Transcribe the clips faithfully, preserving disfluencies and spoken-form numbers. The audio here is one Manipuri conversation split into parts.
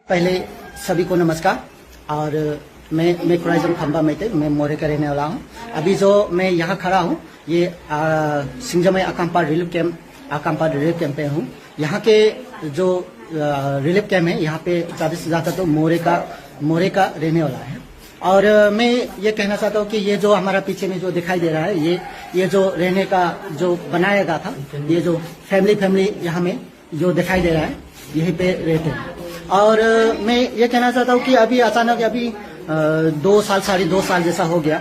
पहले सभी को नमस्कार। और मैं मैं कुराइजम खम्बा मैते, मैं मोरे का रहने वाला हूँ। अभी जो मैं यहाँ खड़ा हूँ, ये आ, सिंगजमई अकाम्पा रिलीफ कैंप, अकाम्पा रिलीफ कैंप पे हूँ। यहाँ के जो रिलीफ कैंप है, यहाँ पे ज़्यादा से ज़्यादा तो मोरे का मोरे का रहने वाला है। और मैं ये कहना चाहता हूँ कि ये जो हमारा पीछे में जो दिखाई दे रहा है, ये ये जो रहने का जो बनाया गया था, ये जो फैमिली फैमिली यहाँ में जो दिखाई दे रहा है, यहीं पे रहते हैं। और मैं ये कहना चाहता हूँ कि अभी अचानक अभी दो साल, साढ़े दो साल जैसा हो गया,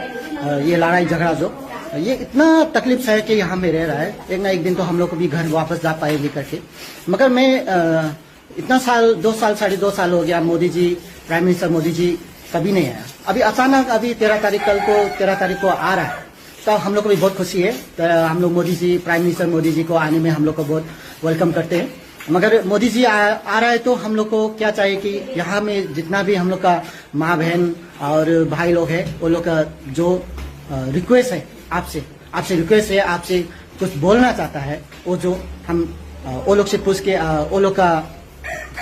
ये लड़ाई झगड़ा जो, ये इतना तकलीफ सह के यहाँ में रह रहा है। एक ना एक दिन तो हम लोग को भी घर वापस जा पाएंगे करके। मगर मैं इतना साल, दो साल, साढ़े दो साल हो गया, मोदी जी, प्राइम मिनिस्टर मोदी जी कभी नहीं आया। अभी अचानक अभी तेरह तारीख, कल को, तेरह तारीख को आ रहा है, तो हम लोग को भी बहुत खुशी है। तो हम लोग मोदी जी, प्राइम मिनिस्टर मोदी जी को आने में हम लोग को बहुत वेलकम करते हैं। मगर मोदी जी आ, आ रहा है तो हम लोग को क्या चाहिए कि यहाँ में जितना भी हम लोग का माँ बहन और भाई लोग हैं, वो लोग का जो रिक्वेस्ट है आपसे, आपसे रिक्वेस्ट है, आपसे कुछ बोलना चाहता है, वो जो हम वो लोग से पूछ के वो लोग का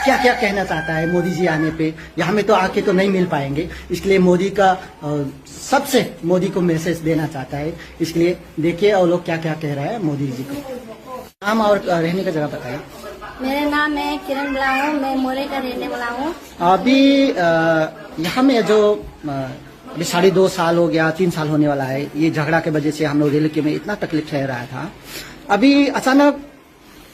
क्या क्या कहना चाहता है मोदी जी आने पे। यहाँ में तो आके तो नहीं मिल पाएंगे, इसलिए मोदी का सबसे मोदी को मैसेज देना चाहता है। इसलिए देखिए वो लोग क्या क्या कह रहा है मोदी जी को। नाम और रहने का जगह बताइए। मेरा नाम है किरण ब्लांगो, मैं मोरे का रहने वाला हूँ। अभी यहाँ में जो अभी साढ़े दो साल हो गया, तीन साल होने वाला है, ये झगड़ा के वजह से हम लोग रिलीफ कैंप में इतना तकलीफ सह रहा था। अभी अचानक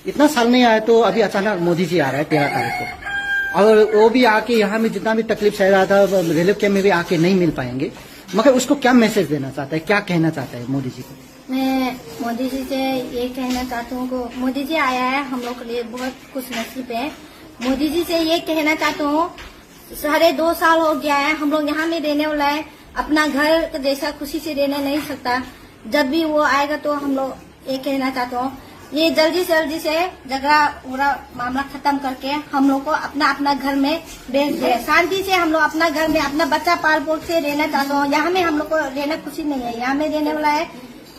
इतना साल नहीं आया, तो अभी अचानक मोदी जी आ रहा है तेरह तारीख को, और वो भी आके यहाँ में जितना भी तकलीफ सह रहा था, रिलीफ कैंप में भी आके नहीं मिल पाएंगे। मगर उसको क्या मैसेज देना चाहता है, क्या कहना चाहता है मोदी जी को? मैं मोदी जी से ये कहना चाहती हूँ कि मोदी जी आया है, हम लोग के लिए बहुत खुशनसीब है। मोदी जी से ये कहना चाहती हूँ, साढ़े दो साल हो गया है, हम लोग यहाँ में रहने वाला है, अपना घर जैसा खुशी से रहने नहीं सकता। जब भी वो आएगा तो हम लोग ये कहना चाहता हूँ, ये जल्दी से जल्दी से झगड़ा उगड़ा मामला खत्म करके हम लोग को अपना अपना घर में भेज दे। शांति से हम लोग अपना घर में अपना बच्चा पाल पोस के रहना चाहता हूँ। यहाँ में हम लोग को रहना खुशी नहीं है, यहाँ में रहने वाला है,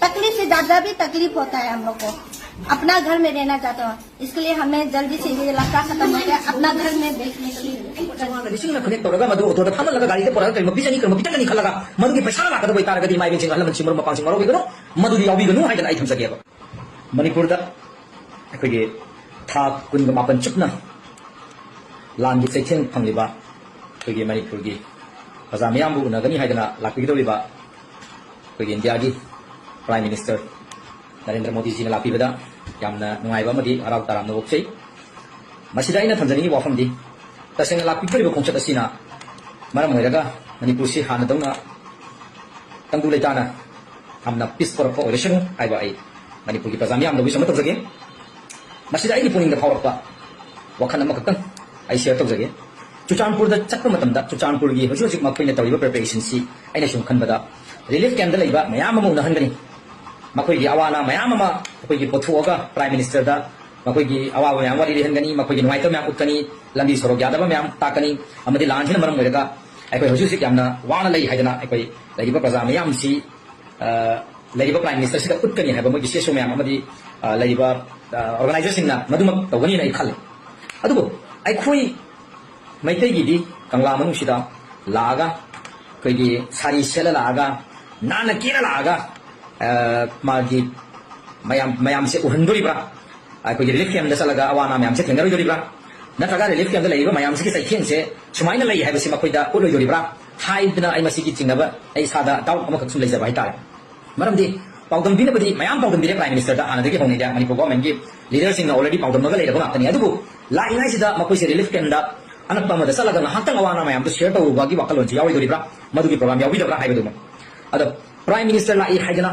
तकलीफ से ज्यादा भी तकलीफ होता है हम लोग को। अपना घर में रहना चाहते हो, इसके लिए हमें जल्दी से ये लफड़ा खत्म हो जाए, अपना घर में बैठने के लिए। ꯆꯥꯝꯃꯉꯥꯒ ꯂꯤꯁꯤꯡꯅ connect ꯇꯧꯔꯒ ꯃꯗꯨ ꯑꯣꯇꯣꯗ ꯐꯝꯍꯜꯂꯒ ꯒꯥꯔꯤꯗ ꯄꯨꯔꯛꯑꯒ ꯀꯔꯤꯒꯨꯝꯕ ꯄꯤꯖꯅꯤ, ꯀꯔꯤꯒꯨꯝꯕ ꯄꯤꯊꯛꯀꯅꯤ ꯈꯜꯂꯒ ꯃꯗꯨꯒꯤ ꯄꯩꯁꯥ ꯂꯥꯛꯀꯗꯕ ꯑꯣꯏꯇꯥꯔꯒꯗꯤ, ꯏꯃꯥ ꯏꯕꯦꯟꯁꯤꯡ, ꯑꯍꯜ ꯂꯃꯟꯁꯤꯡ, ꯃꯔꯨꯞ ꯃꯄꯥꯡꯁꯤꯡ, ꯋꯥꯔꯧꯕꯤꯒꯅꯨ, ꯃꯗꯨꯗꯤ ꯌꯥꯎꯕꯤꯒꯅꯨ ꯍꯥꯏꯗꯅ ꯑꯩ ꯊꯝꯖꯒꯦꯕ꯫ ꯃꯅꯤꯄꯨꯔꯗ ꯑꯩꯈꯣꯏꯒꯤ ꯊꯥ ꯀꯨꯟꯒ ꯃꯥꯄꯟ ꯆꯨꯞꯅ ꯂꯥꯟꯒꯤ ꯆꯩꯊꯦꯡ ꯐꯪꯂꯤꯕ ꯑꯩꯈꯣꯏꯒꯤ ꯃꯅꯤꯄꯨꯔꯒꯤ ꯄ꯭ꯔꯖꯥ ꯃꯤꯌꯥꯝꯕꯨ ꯎꯅꯒꯅꯤ ꯍꯥꯏꯗꯅ ꯂꯥꯛꯄꯤꯒꯗꯧꯔꯤꯕ ꯑꯩꯈꯣꯏꯒꯤ ꯏꯟꯗꯤꯌꯥꯒꯤ Prime Minister ꯅꯔꯦꯟꯗ꯭ꯔ ꯃꯣꯗꯤꯖꯤꯅ ꯂꯥꯛꯄꯤꯕꯗ ꯌꯥꯝꯅ ꯅꯨꯡꯉꯥꯏꯕ ꯑꯃꯗꯤ ꯍꯔꯥꯎ ꯇꯔꯥꯝꯅ ꯑꯣꯛꯆꯩ꯫ ꯃꯁꯤꯗ ꯑꯩꯅ ꯊꯝꯖꯅꯤꯡꯉꯤꯕ ꯋꯥꯐꯝꯗꯤ, ꯇꯁꯦꯡꯅ ꯂꯥꯛꯄꯤꯒꯗꯧꯔꯤꯕ ꯈꯣꯡꯆꯠ ꯑꯁꯤꯅ ꯃꯔꯝ ꯑꯣꯏꯔꯒ ꯃꯅꯤꯄꯨꯔꯁꯤ ꯍꯥꯟꯅꯗꯧꯅ ꯇꯪꯗꯨ ꯂꯩꯇꯥꯅ ꯌꯥꯝꯅ peace ꯄꯨꯔꯛꯄ ꯑꯣꯏꯔꯁꯅꯨ ꯍꯥꯏꯕ ꯑꯩ ꯃꯅꯤꯄꯨꯔꯒꯤ ꯄ꯭ꯔꯖꯥ ꯃꯤꯌꯥꯝꯗ wish ꯑꯃ ꯇꯧꯖꯒꯦ꯫ ꯃꯁꯤꯗ ꯑꯩꯒꯤ ꯄꯨꯛꯅꯤꯡꯗ ꯐꯥꯎꯔꯛꯄ ꯋꯥꯈꯜ ꯑꯃꯈꯛꯇꯪ ꯑꯩ share ꯇꯧꯖꯒꯦ꯫ ꯆꯨꯔꯆꯥꯟꯄꯨꯔꯗ ꯆꯠꯄ ꯃꯇꯝꯗ, ꯆꯨꯔꯆꯥꯟꯄꯨꯔꯒꯤ ꯍꯧꯖꯤꯛ ꯍꯧꯖꯤꯛ ꯃꯈꯣꯏꯅ ꯇꯧꯔꯤꯕ preparationꯁꯤ ꯑꯩꯅ ꯁꯨꯝ ꯈꯟꯕꯗ, relief campꯗ ꯂꯩꯕ ꯃꯌꯥꯝ ꯑꯃ ꯎꯅꯍꯟꯒꯅꯤ꯫ ꯃꯈꯣꯏꯒꯤ ꯑꯋꯥ ꯑꯅꯥ ꯃꯌꯥꯝ ꯑꯃ ꯑꯩꯈꯣꯏꯒꯤ ꯄꯨꯊꯣꯛꯑꯒ Prime Ministerꯗ ꯃꯈꯣꯏꯒꯤ ꯑꯋꯥꯕ ꯃꯌꯥꯝ ꯋꯥꯔꯤ ꯂꯤꯍꯟꯒꯅꯤ, ꯃꯈꯣꯏꯒꯤ ꯅꯨꯡꯉꯥꯏꯇꯕ ꯃꯌꯥꯝ ꯎꯠꯀꯅꯤ, ꯂꯝꯕꯤ ꯁꯣꯔꯣꯛ ꯌꯥꯗꯕ ꯃꯌꯥꯝ ꯇꯥꯛꯀꯅꯤ, ꯑꯃꯗꯤ ꯂꯥꯟꯁꯤꯅ ꯃꯔꯝ ꯑꯣꯏꯔꯒ ꯑꯩꯈꯣꯏ ꯍꯧꯖꯤꯛ ꯍꯧꯖꯤꯛ ꯌꯥꯝꯅ ꯋꯥꯅ ꯂꯩ ꯍꯥꯏꯗꯅ ꯑꯩꯈꯣꯏ ꯂꯩꯔꯤꯕ ꯄ꯭ꯔꯖꯥ ꯃꯌꯥꯝꯁꯤ, ꯑ, ꯂꯩꯔꯤꯕ Prime Ministerꯁꯤꯗ ꯎꯠꯀꯅꯤ ꯍꯥꯏꯕ ꯃꯣꯏꯒꯤ CSO ꯃꯌꯥꯝ ꯑꯃꯗꯤ, ꯑ, ꯂꯩꯔꯤꯕ, ꯑ, organiserꯁꯤꯡꯅ ꯃꯗꯨꯃꯛ ꯇꯧꯒꯅꯤꯅ ꯑꯩ ꯈꯜꯂꯤ꯫ ꯑꯗꯨꯕꯨ ꯑꯩꯈꯣꯏ ꯃꯩꯇꯩꯒꯤꯗꯤ ꯀꯪꯂꯥ ꯃꯅꯨꯡꯁꯤꯗ ꯂꯥꯛꯑꯒ, ꯑꯩꯈꯣꯏꯒꯤ ꯁꯥꯔꯤ ꯁꯦꯠꯂ ꯂꯥꯛꯑꯒ, ꯅꯥꯟꯅ ꯀꯦꯅ ꯂꯥꯛꯑꯒ, ꯑ, ꯃꯥꯒꯤ ꯃꯌꯥꯝ, ꯃꯌꯥꯝꯁꯦ ꯎꯍꯟꯗꯣꯔꯤꯕ꯭ꯔꯥ? ꯑꯩꯈꯣꯏꯒꯤ relief campꯗ ꯆꯠꯂꯒ ꯑꯋꯥ ꯑꯅꯥ ꯃꯌꯥꯝꯁꯦ ꯊꯦꯡꯅꯔꯣꯏꯗꯣꯔꯤꯕ꯭ꯔꯥ? ꯅꯠꯇ꯭ꯔꯒ relief campꯗ ꯂꯩꯔꯤꯕ ꯃꯌꯥꯝꯁꯤꯒꯤ ꯆꯩꯊꯦꯡꯁꯦ ꯁꯨꯃꯥꯏꯅ ꯂꯩ ꯍꯥꯏꯕꯁꯤ ꯃꯈꯣꯏꯗ ꯎꯠꯂꯣꯏꯗꯣꯔꯤꯕ꯭ꯔꯥ ꯍꯥꯏꯗꯅ ꯑꯩ ꯃꯁꯤꯒꯤ ꯆꯤꯡꯅꯕ ꯑꯩ ꯏꯁꯥꯗ doubt ꯑꯃꯈꯛ ꯁꯨꯝ ꯂꯩꯖꯕ ꯍꯥꯏꯇꯥꯔꯦ꯫ ꯃꯔꯝꯗꯤ ꯄꯥꯎꯗꯝꯕꯤꯅꯕꯗꯤ ꯃꯌꯥꯝ ꯄꯥꯎꯗꯝꯕꯤꯔꯦ Prime Ministerꯗ ꯍꯥꯟꯅꯗꯒꯤ ꯍꯧꯅ ꯏꯟꯗꯤꯌꯥ ꯃꯅꯤꯄꯨꯔ governmentꯀꯤ leaderꯁꯤꯡꯅ already ꯄꯥꯎꯗꯝꯃꯒ ꯂꯩꯔꯕ ꯉꯥꯛꯇꯅꯤ꯫ ꯑꯗꯨꯕꯨ ꯂꯥꯛꯏꯉꯩꯁꯤꯗ ꯃꯈꯣꯏꯁꯦ relief campꯗ ꯑꯅꯛꯄ ꯑꯃꯗ ꯆꯠꯂꯒ ꯉꯥꯏꯍꯥꯛꯇꯪ ꯑꯋꯥ ꯑꯅꯥ ꯃꯌꯥꯝꯗꯨ share ꯇꯧꯔꯨꯕꯒꯤ ꯋꯥꯈꯜꯂꯣꯟꯁꯤ ꯌꯥꯎꯔꯣꯏꯗꯣꯔꯤꯕ꯭ꯔꯥ, ꯃꯗꯨꯒꯤ program ꯌꯥꯎꯕꯤꯗꯕ꯭ꯔꯥ ꯍꯥꯏꯕꯗꯨꯃ꯫ ꯑꯗ Prime Minister ꯂꯥꯛꯏ ꯍꯥꯏꯗꯅ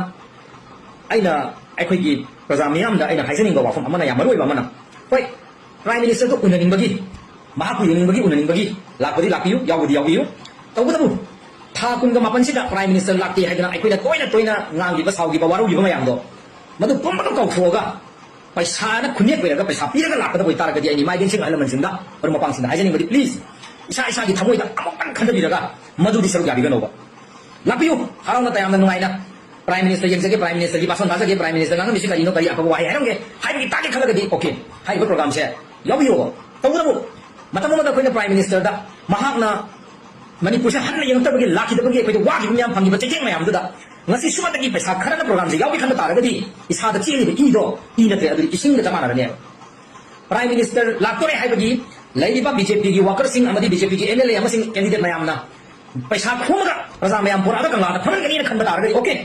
ꯑꯩꯅ ꯑꯩꯈꯣꯏꯒꯤ ꯄ꯭ꯔꯖꯥ ꯃꯤꯌꯥꯝꯗ ꯑꯩꯅ ꯍꯥꯏꯖꯅꯤꯡꯕ ꯋꯥꯐꯝ ꯑꯃꯅ, ꯌꯥꯝ ꯃꯔꯨ ꯑꯣꯏꯕ ꯑꯃꯅ, ꯍꯣꯏ, Prime Ministerꯗꯨ ꯎꯅꯅꯤꯡꯕꯒꯤ, ꯃꯍꯥꯛꯄꯨ ꯌꯦꯡꯅꯤꯡꯕꯒꯤ, ꯎꯅꯅꯤꯡꯕꯒꯤ ꯂꯥꯛꯄꯗꯤ ꯂꯥꯛꯄꯤꯌꯨ, ꯌꯥꯎꯕꯗꯤ ꯌꯥꯎꯕꯤꯌꯨ꯫ ꯇꯧꯕꯇꯕꯨ ꯊꯥ ꯀꯨꯟꯒ ꯃꯥꯄꯟꯁꯤꯗ Prime Minister ꯂꯥꯛꯇꯦ ꯍꯥꯏꯗꯅ ꯑꯩꯈꯣꯏꯅ ꯇꯣꯏꯅ ꯇꯣꯏꯅ ꯉꯥꯡꯈꯤꯕ, ꯁꯥꯎꯈꯤꯕ, ꯋꯥꯔꯧꯈꯤꯕ ꯃꯌꯥꯝꯗꯣ, ꯃꯗꯨ ꯄꯨꯝꯅꯃꯛ ꯀꯥꯎꯊꯣꯛꯑꯒ ꯄꯩꯁꯥꯅ ꯈꯨꯟꯅꯦꯛ ꯑꯣꯏꯔꯒ ꯄꯩꯁꯥ ꯄꯤꯔꯒ ꯂꯥꯛꯀꯗꯕ ꯑꯣꯏꯇꯥꯔꯒꯗꯤ, ꯑꯩ ꯏꯃꯥ ꯏꯕꯦꯟꯁꯤꯡ, ꯑꯍꯜ ꯂꯃꯟꯁꯤꯡꯗ, ꯃꯔꯨꯞ ꯃꯄꯥꯡꯁꯤꯡꯗ ꯍꯥꯏꯖꯅꯤꯡꯕꯗꯤ, please, ꯏꯁꯥ ꯏꯁꯥꯒꯤ ꯊꯃꯣꯏꯗ ꯑꯃꯨꯛꯇꯪ ꯈꯟꯊꯕꯤꯔꯒ ꯃꯗꯨꯗꯤ ꯁꯔꯨꯛ ꯌꯥꯕꯤꯒꯅꯣꯕ꯫ ꯂꯥꯛꯄꯤꯌꯨ, ꯍꯔꯥꯎꯅ ꯇꯌꯥꯝꯅ ꯅꯨꯡꯉꯥꯏꯅ Prime Minister ꯌꯦꯡꯖꯒꯦ, Prime Ministerꯒꯤ ꯚꯥꯁꯣꯟ ꯇꯥꯖꯒꯦ, Prime Minister ꯉꯥꯡꯉꯝꯃꯤꯁꯤ ꯀꯔꯤꯅꯣ, ꯀꯔꯤ ꯑꯐꯕ ꯋꯥꯍꯩ ꯍꯥꯏꯔꯝꯒꯦ ꯍꯥꯏꯕꯒꯤ ꯇꯥꯒꯦ ꯈꯜꯂꯒꯗꯤ, okay, ꯍꯥꯏꯔꯤꯕ programꯁꯦ ꯌꯥꯎꯕꯤꯌꯣꯕ꯫ ꯇꯧꯕꯇꯕꯨ ꯃꯇꯝ ꯑꯃꯗ ꯑꯩꯈꯣꯏꯅ Prime Ministerꯗ ꯃꯍꯥꯛꯅ ꯃꯅꯤꯄꯨꯔꯁꯦ ꯍꯟꯅ ꯌꯦꯡꯉꯛꯇꯕꯒꯤ, ꯂꯥꯛꯈꯤꯗꯕꯒꯤ ꯑꯩꯈꯣꯏꯗ ꯋꯥꯈꯤꯕ ꯃꯌꯥꯝ, ꯐꯪꯈꯤꯕ ꯆꯩꯊꯦꯡ ꯃꯌꯥꯝꯗꯨꯗ ꯉꯁꯤ ꯁꯨꯞꯅꯇꯒꯤ ꯄꯩꯁꯥ ꯈꯔꯅ programꯁꯦ ꯌꯥꯎꯒꯦ ꯈꯟꯕ ꯇꯥꯔꯒꯗꯤ ꯏꯁꯥꯗ ꯆꯦꯜꯂꯤꯕ ꯏꯗꯣ ꯏ ꯅꯠꯇ꯭ꯔꯦ, ꯑꯗꯨꯗꯤ ꯏꯁꯤꯡꯒ ꯆꯞ ꯃꯥꯟꯅꯔꯅꯦꯕ꯫ Prime Minister ꯂꯥꯛꯇꯣꯔꯦ ꯍꯥꯏꯕꯒꯤ ꯂꯩꯔꯤꯕ BJPꯒꯤ workerꯁꯤꯡ ꯑꯃꯗꯤ BJPꯒꯤ MLA ꯑꯃꯁꯤꯡ candidate ꯃꯌꯥꯝꯅ ꯄꯩꯁꯥ ꯈꯣꯝꯃꯒ ꯄ꯭ꯔꯖꯥ ꯃꯌꯥꯝ ꯄꯨꯔꯛꯑꯒ ꯀꯪꯂꯥꯗ ꯐꯝꯍꯟꯒꯅꯤꯅ ꯈꯟꯕ ꯇꯥꯔꯒꯗꯤ, okay,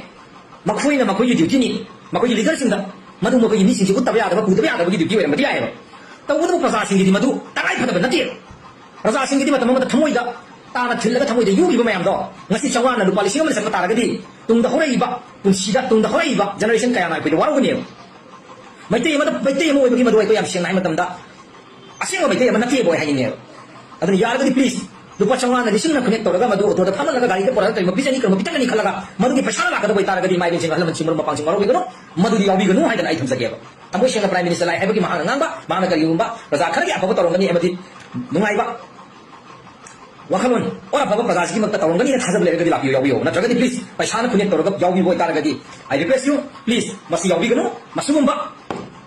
ꯃꯈꯣꯏꯅ ꯃꯈꯣꯏꯒꯤ dutyꯅꯤ, ꯃꯈꯣꯏꯒꯤ leaderꯁꯤꯡꯗ ꯃꯗꯨ ꯃꯈꯣꯏꯒꯤ ꯃꯤꯁꯤꯡꯁꯤ ꯎꯠꯇꯕ ꯌꯥꯗꯕ, ꯄꯨꯗꯕ ꯌꯥꯗꯕꯒꯤ duty ꯑꯣꯏꯔꯝꯕꯗꯤ ꯌꯥꯏꯑꯕ꯫ ꯇꯧꯕꯇꯕꯨ ꯄ꯭ꯔꯖꯥꯁꯤꯡꯒꯤꯗꯤ ꯃꯗꯨ ꯇꯉꯥꯏ ꯐꯗꯕ ꯅꯠꯇꯦ꯫ ꯄ꯭ꯔꯖꯥꯁꯤꯡꯒꯤꯗꯤ ꯃꯇꯝ ꯑꯃꯗ ꯊꯃꯣꯏꯗ ꯇꯥꯅ ꯊꯤꯜꯂꯒ ꯊꯃꯣꯏꯗ ꯌꯨꯈꯤꯕ ꯃꯌꯥꯝꯗꯣ ꯉꯁꯤ ꯆꯥꯝꯃꯉꯥꯅ ꯂꯨꯄꯥ ꯂꯤꯁꯤꯡ ꯑꯃꯗ ꯆꯠꯄ ꯇꯥꯔꯒꯗꯤ ꯇꯨꯡꯗ ꯍꯧꯔꯛꯏꯕ ꯄꯨꯟꯁꯤꯗ, ꯇꯨꯡꯗ ꯍꯧꯔꯛꯏꯕ generation ꯀꯌꯥꯅ ꯑꯩꯈꯣꯏꯗ ꯋꯥꯔꯧꯒꯅꯦꯕ꯫ ꯃꯩꯇꯩ ꯑꯃꯗ, ꯃꯩꯇꯩ ꯑꯃ ꯑꯣꯏꯕꯒꯤ ꯃꯗꯨ ꯑꯩꯈꯣꯏ ꯌꯥꯝ ꯁꯦꯡꯅ ꯍꯥꯏ ꯃꯇꯝꯗ ꯑꯁꯦꯡꯕ ꯃꯩꯇꯩ ꯑꯃ ꯅꯠꯇꯦꯕ ꯑꯩ ꯍꯥꯏꯅꯤꯡꯉꯦꯕ꯫ ꯑꯗꯨꯅ ꯌꯥꯔꯒꯗꯤ please ꯂꯨꯄꯥ ꯆꯥꯝꯃꯉꯥꯅ ꯂꯤꯁꯤꯡꯅ connect ꯇꯧꯔꯒ ꯃꯗꯨ ꯑꯣꯇꯣꯗ ꯐꯝꯍꯜꯂꯒ ꯒꯥꯔꯤꯗ ꯄꯨꯔꯛꯑꯒ ꯀꯔꯤꯒꯨꯝꯕ ꯄꯤꯖꯅꯤ, ꯀꯔꯤꯒꯨꯝꯕ ꯄꯤꯊꯛꯀꯅꯤ ꯈꯜꯂꯒ ꯃꯗꯨꯒꯤ ꯄꯩꯁꯥꯅ ꯂꯥꯛꯀꯗꯕ ꯑꯣꯏꯇꯥꯔꯒꯗꯤ ꯏꯃꯥ ꯏꯕꯦꯟꯁꯤꯡ, ꯑꯍꯜ ꯂꯃꯟꯁꯤꯡ, ꯃꯔꯨꯞ ꯃꯄꯥꯡꯁꯤꯡ ꯋꯥꯔꯧꯕꯤꯒꯅꯨ, ꯃꯗꯨꯗꯤ ꯌꯥꯎꯕꯤꯒꯅꯨ ꯍꯥꯏꯗꯅ ꯑꯩ ꯊꯝꯖꯒꯦꯕ꯫ ꯊꯃꯣꯏ ꯁꯦꯡꯅ Prime Minister ꯂꯥꯛꯑꯦ ꯍꯥꯏꯕꯒꯤ ꯃꯍꯥꯛꯅ ꯉꯥꯡꯕ, ꯃꯍꯥꯛꯅ ꯀꯔꯤꯒꯨꯝꯕ ꯄ꯭ꯔꯖꯥ ꯈꯔꯒꯤ ꯑꯐꯕ ꯇꯧꯔꯝꯒꯅꯤ ꯑꯃꯗꯤ ꯅꯨꯡꯉꯥꯏꯕ ꯋꯥꯈꯜꯂꯣꯟ ꯑꯣꯔ ꯑꯐꯕ ꯄ꯭ꯔꯖꯥꯁꯤꯒꯤꯃꯛꯇ ꯇꯧꯔꯝꯒꯅꯤꯅ ꯊꯥꯖꯕ ꯂꯩꯔꯒꯗꯤ ꯂꯥꯛꯄꯤꯌꯨ, ꯌꯥꯎꯕꯤꯌꯨ꯫ ꯅꯠꯇ꯭ꯔꯒꯗꯤ please ꯄꯩꯁꯥꯅ connect ꯇꯧꯔꯒ ꯌꯥꯎꯕꯤꯕ ꯑꯣꯏꯇꯥꯔꯒꯗꯤ I request you, please ꯃꯁꯤ ꯌꯥꯎꯕꯤꯒꯅꯨ꯫ ꯃꯁꯤꯒꯨꯝꯕ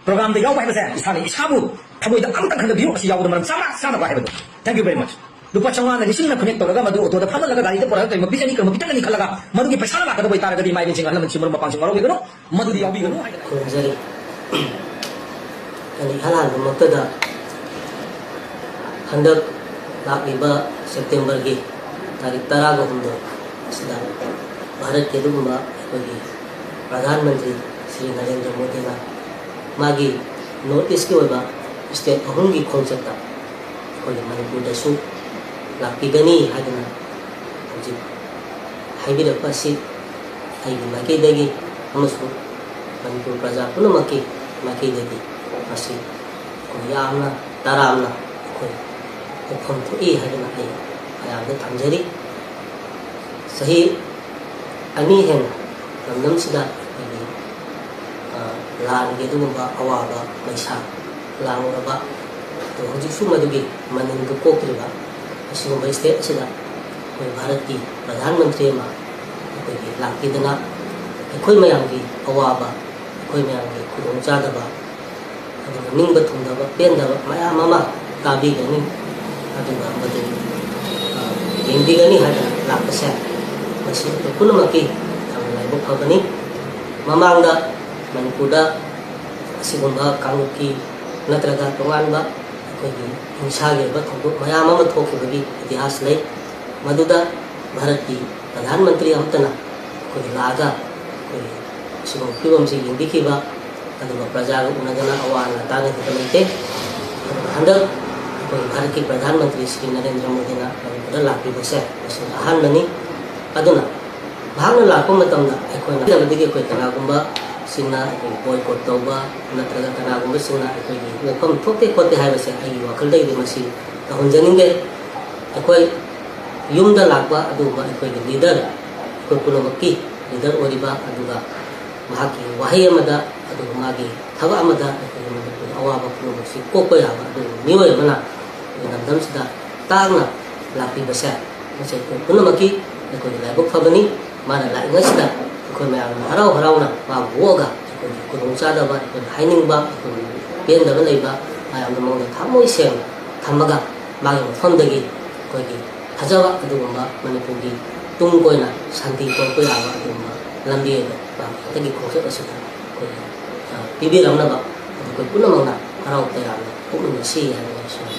programꯗ ꯌꯥꯎꯕ ꯍꯥꯏꯕꯁꯦ ꯏꯁꯥꯅ ꯏꯁꯥꯕꯨ ꯊꯃꯣꯏꯗ ꯑꯃꯇꯪ ꯈꯟꯊꯕꯤꯌꯨ, ꯃꯁꯤ ꯌꯥꯎꯕꯗ ꯃꯔꯝ ꯆꯥꯕ꯭ꯔꯥ ꯆꯥꯗꯕ꯭ꯔꯥ ꯍꯥꯏꯕꯗꯨ꯫ Thank you very much꯫ ꯂꯨꯄꯥ ꯆꯥꯝꯃꯉꯥꯅ ꯂꯤꯁꯤꯡꯅ connect ꯇꯧꯔꯒ ꯃꯗꯨ ꯑꯣꯇꯣꯗ ꯐꯝꯍꯜꯂꯒ ꯒꯥꯔꯤꯗ ꯄꯨꯔꯛꯑꯒ ꯀꯔꯤꯒꯨꯝꯕ ꯄꯤꯖꯅꯤ, ꯀꯔꯤꯒꯨꯝꯕ ꯄꯤꯊꯛꯀꯅꯤ ꯈꯜꯂꯒ ꯃꯗꯨꯒꯤ ꯄꯩꯁꯥꯅ ꯂꯥꯛꯀꯗꯕ ꯑꯣꯏꯇꯥꯔꯒꯗꯤ ꯏꯃꯥ ꯏꯕꯦꯟꯁꯤꯡ, ꯑꯍꯜ ꯂꯃꯟꯁꯤꯡ, ꯃꯔꯨꯞ ꯃꯄꯥꯡꯁꯤꯡ ꯋꯥꯔꯧꯕꯤꯒꯅꯨ꯫ ꯃꯗꯨꯗꯤ ꯌꯥꯎꯕꯤꯒꯅꯨ ꯍꯥꯏꯅ ꯈꯨꯔꯨꯝꯖꯔꯤ꯫ ꯑꯩꯅ ꯏꯍꯥꯟ ꯍꯥꯟꯕꯃꯛꯇꯗ ꯍꯟꯗꯛ ꯂꯥꯛꯂꯤꯕ Septemberꯒꯤ ꯇꯥꯔꯤꯛ ꯇꯔꯥꯒ ꯍꯨꯝꯗꯣꯏ ꯑꯁꯤꯗ ꯚꯥꯔꯠꯀꯤ ꯑꯗꯨꯒꯨꯝꯕ ꯑꯩꯈꯣꯏꯒꯤ ꯄ꯭ꯔꯙꯥꯟ ꯃꯟꯇ꯭ꯔꯤ ꯁ꯭ꯔꯤ ꯅꯔꯦꯟꯗ꯭ꯔ ꯃꯣꯗꯤꯅ ꯃꯥꯒꯤ North Eastꯀꯤ ꯑꯣꯏꯕ state ꯑꯍꯨꯝꯒꯤ ꯈꯣꯡꯆꯠꯇ ꯑꯩꯈꯣꯏꯒꯤ ꯃꯅꯤꯄꯨꯔꯗꯁꯨ ꯂꯥꯛꯄꯤꯒꯅꯤ ꯍꯥꯏꯗꯅ ꯍꯧꯖꯤꯛ ꯍꯥꯏꯕꯤꯔꯛꯄ ꯑꯁꯤ ꯑꯩꯒꯤ ꯃꯥꯏꯀꯩꯗꯒꯤ ꯑꯃꯁꯨꯡ ꯃꯅꯤꯄꯨꯔ ꯄ꯭ꯔꯖꯥ ꯄꯨꯝꯅꯃꯛꯀꯤ ꯃꯥꯏꯀꯩꯗꯒꯤ ꯃꯁꯤ ꯑꯩꯈꯣꯏ ꯌꯥꯝꯅ ꯇꯔꯥꯝꯅ ꯑꯩꯈꯣꯏ ꯐꯥꯎꯐꯝ ꯊꯣꯛꯏ ꯍꯥꯏꯗꯅ ꯑꯩ ꯃꯌꯥꯝꯗ ꯊꯝꯖꯔꯤ꯫ ꯆꯍꯤ ꯑꯅꯤ ꯍꯦꯟꯅ ꯂꯝꯗꯝꯁꯤꯗ ꯑꯩꯈꯣꯏꯒꯤ, ꯑ, ꯂꯥꯟꯒꯤ ꯑꯗꯨꯒꯨꯝꯕ ꯑꯋꯥꯕ ꯃꯩꯁꯥ ꯂꯥꯡꯂꯕ, ꯑꯗꯣ ꯍꯧꯖꯤꯛꯁꯨ ꯃꯗꯨꯒꯤ ꯃꯅꯤꯟꯗꯨ ꯀꯣꯛꯇ꯭ꯔꯤꯕ ꯑꯁꯤꯒꯨꯝꯕ state ꯑꯁꯤꯗ ꯑꯩꯈꯣꯏ ꯚꯥꯔꯠꯀꯤ ꯄ꯭ꯔꯙꯥꯟ ꯃꯟꯇ꯭ꯔꯤ ꯑꯃ ꯑꯩꯈꯣꯏꯒꯤ ꯂꯥꯛꯄꯤꯗꯅ ꯑꯩꯈꯣꯏ ꯃꯌꯥꯝꯒꯤ ꯑꯋꯥꯕ, ꯑꯩꯈꯣꯏ ꯃꯌꯥꯝꯒꯤ ꯈꯨꯗꯣꯡꯆꯥꯗꯕ, ꯑꯗꯨꯒ ꯅꯤꯡꯕ ꯊꯨꯡꯗꯕ, ꯄꯦꯟꯗꯕ ꯃꯌꯥꯝ ꯑꯃ ꯇꯥꯕꯤꯒꯅꯤ꯫ ꯑꯗꯨꯒ ꯃꯗꯨ, ꯑ, ꯌꯦꯡꯕꯤꯒꯅꯤ ꯍꯥꯏꯗꯅ ꯂꯥꯛꯄꯁꯦ, ꯃꯁꯤ ꯑꯩꯈꯣꯏ ꯄꯨꯝꯅꯃꯛꯀꯤ ꯌꯥꯝꯅ ꯂꯥꯏꯕꯛ ꯐꯕꯅꯤ꯫ ꯃꯃꯥꯡꯗ ꯃꯅꯤꯄꯨꯔꯗ ꯑꯁꯤꯒꯨꯝꯕ ꯀꯥꯡꯂꯨꯞꯀꯤ ꯅꯠꯇ꯭ꯔꯒ ꯇꯣꯉꯥꯟꯕ ꯑꯩꯈꯣꯏꯒꯤ ꯍꯤꯡꯁꯥꯒꯤ ꯑꯣꯏꯕ ꯊꯧꯗꯣꯛ ꯃꯌꯥꯝ ꯑꯃ ꯊꯣꯛꯈꯤꯕꯒꯤ ꯏꯇꯤꯍꯥꯁ ꯂꯩ꯫ ꯃꯗꯨꯗ ꯚꯥꯔꯠꯀꯤ ꯄ꯭ꯔꯙꯥꯟ ꯃꯟꯇ꯭ꯔꯤ ꯑꯃꯠꯇꯅ ꯑꯩꯈꯣꯏꯒꯤ ꯂꯥꯛꯑꯒ ꯑꯩꯈꯣꯏꯒꯤ ꯑꯁꯤꯒꯨꯝꯕ ꯐꯤꯕꯝꯁꯤ ꯌꯦꯡꯕꯤꯈꯤꯕ, ꯑꯗꯨꯒ ꯄ꯭ꯔꯖꯥꯒ ꯎꯅꯗꯅ ꯑꯋꯥ ꯑꯅꯥ ꯇꯥꯅꯈꯤꯕ ꯂꯩꯇꯦ꯫ ꯑꯗꯨꯒ ꯍꯟꯗꯛ ꯑꯩꯈꯣꯏ ꯚꯥꯔꯠꯀꯤ ꯄ꯭ꯔꯙꯥꯟ ꯃꯟꯇ꯭ꯔꯤ ꯁ꯭ꯔꯤ ꯅꯔꯦꯟꯗ꯭ꯔ ꯃꯣꯗꯤꯅ ꯃꯅꯤꯄꯨꯔꯗ ꯂꯥꯛꯄꯤꯕꯁꯦ ꯃꯁꯤꯅ ꯑꯍꯥꯟꯕꯅꯤ꯫ ꯑꯗꯨꯅ ꯃꯍꯥꯛꯅ ꯂꯥꯛꯄ ꯃꯇꯝꯗ ꯑꯩꯈꯣꯏꯅ ꯍꯥꯏꯖꯕꯗꯒꯤ ꯑꯩꯈꯣꯏ ꯀꯅꯥꯒꯨꯝꯕꯁꯤꯡꯅ ꯑꯩꯈꯣꯏ boycott ꯇꯧꯕ ꯅꯠꯇ꯭ꯔꯒ ꯀꯅꯥꯒꯨꯝꯕꯁꯤꯡꯅ ꯑꯩꯈꯣꯏꯒꯤ ꯂꯦꯞꯐꯝ ꯊꯣꯛꯇꯦ ꯈꯣꯠꯇꯦ ꯍꯥꯏꯕꯁꯦ ꯑꯩꯒꯤ ꯋꯥꯈꯜꯗꯒꯤꯗꯤ ꯃꯁꯤ ꯇꯧꯍꯟꯖꯅꯤꯡꯗꯦ꯫ ꯑꯩꯈꯣꯏ ꯌꯨꯝꯗ ꯂꯥꯛꯄ ꯑꯗꯨꯒꯨꯝꯕ ꯑꯩꯈꯣꯏꯒꯤ leader, ꯑꯩꯈꯣꯏ ꯄꯨꯝꯅꯃꯛꯀꯤ leader ꯑꯣꯏꯔꯤꯕ, ꯑꯗꯨꯒ ꯃꯍꯥꯛꯀꯤ ꯋꯥꯍꯩ ꯑꯃꯗ ꯑꯗꯨꯒ ꯃꯥꯒꯤ ꯊꯕꯛ ꯑꯃꯗ ꯑꯩꯈꯣꯏꯒꯤ ꯃꯅꯤꯄꯨꯔꯒꯤ ꯑꯋꯥꯕ ꯄꯨꯝꯅꯃꯛꯁꯤ ꯀꯣꯛꯄ ꯌꯥꯕ ꯑꯗꯨꯒꯨꯝꯕ ꯃꯤꯑꯣꯏ ꯑꯃꯅ ꯑꯩꯈꯣꯏꯒꯤ ꯂꯝꯗꯝꯁꯤꯗ ꯇꯥꯡꯅ ꯂꯥꯛꯄꯤꯕꯁꯦ, ꯃꯁꯤ ꯑꯩꯈꯣꯏ ꯄꯨꯝꯅꯃꯛꯀꯤ ꯑꯩꯈꯣꯏꯒꯤ ꯂꯥꯏꯕꯛ ꯐꯕꯅꯤ꯫ ꯃꯥꯅ ꯂꯥꯛꯏꯉꯩꯁꯤꯗ ꯑꯩꯈꯣꯏ ꯃꯌꯥꯝꯅ ꯍꯔꯥꯎ ꯍꯔꯥꯎꯅ ꯃꯥꯕꯨ ꯑꯣꯛꯑꯒ ꯑꯩꯈꯣꯏꯒꯤ ꯈꯨꯗꯣꯡꯆꯥꯗꯕ, ꯑꯩꯈꯣꯏꯅ ꯍꯥꯏꯅꯤꯡꯕ, ꯑꯩꯈꯣꯏꯒꯤ ꯄꯦꯟꯗꯕ ꯂꯩꯕ ꯃꯌꯥꯝꯗꯣ ꯃꯉꯣꯟꯗ ꯊꯃꯣꯏ ꯁꯦꯡꯅ ꯊꯝꯃꯒ ꯃꯥꯒꯤ ꯃꯐꯝꯗꯒꯤ ꯑꯩꯈꯣꯏꯒꯤ ꯐꯖꯕ ꯑꯗꯨꯒꯨꯝꯕ ꯃꯅꯤꯄꯨꯔꯒꯤ ꯇꯨꯡ ꯀꯣꯏꯅ ꯁꯥꯟꯇꯤ ꯄꯨꯔꯛꯄ ꯌꯥꯕ ꯑꯗꯨꯒꯨꯝꯕ ꯂꯝꯕꯤ ꯑꯗꯨ ꯃꯥꯒꯤ ꯍꯟꯗꯛꯀꯤ ꯈꯣꯡꯆꯠ ꯑꯁꯤꯗ ꯑꯩꯈꯣꯏꯒꯤ, ꯑ, ꯄꯤꯕꯤꯔꯛꯅꯕ ꯑꯩꯈꯣꯏ ꯄꯨꯝꯅꯃꯛꯅ ꯍꯔꯥꯎ ꯇꯌꯥꯝꯅ ꯄꯨꯛꯅꯤꯡ ꯅꯨꯡꯁꯤ ꯍꯥꯏꯕ ꯑꯩ ꯁꯨꯃꯥꯏꯅ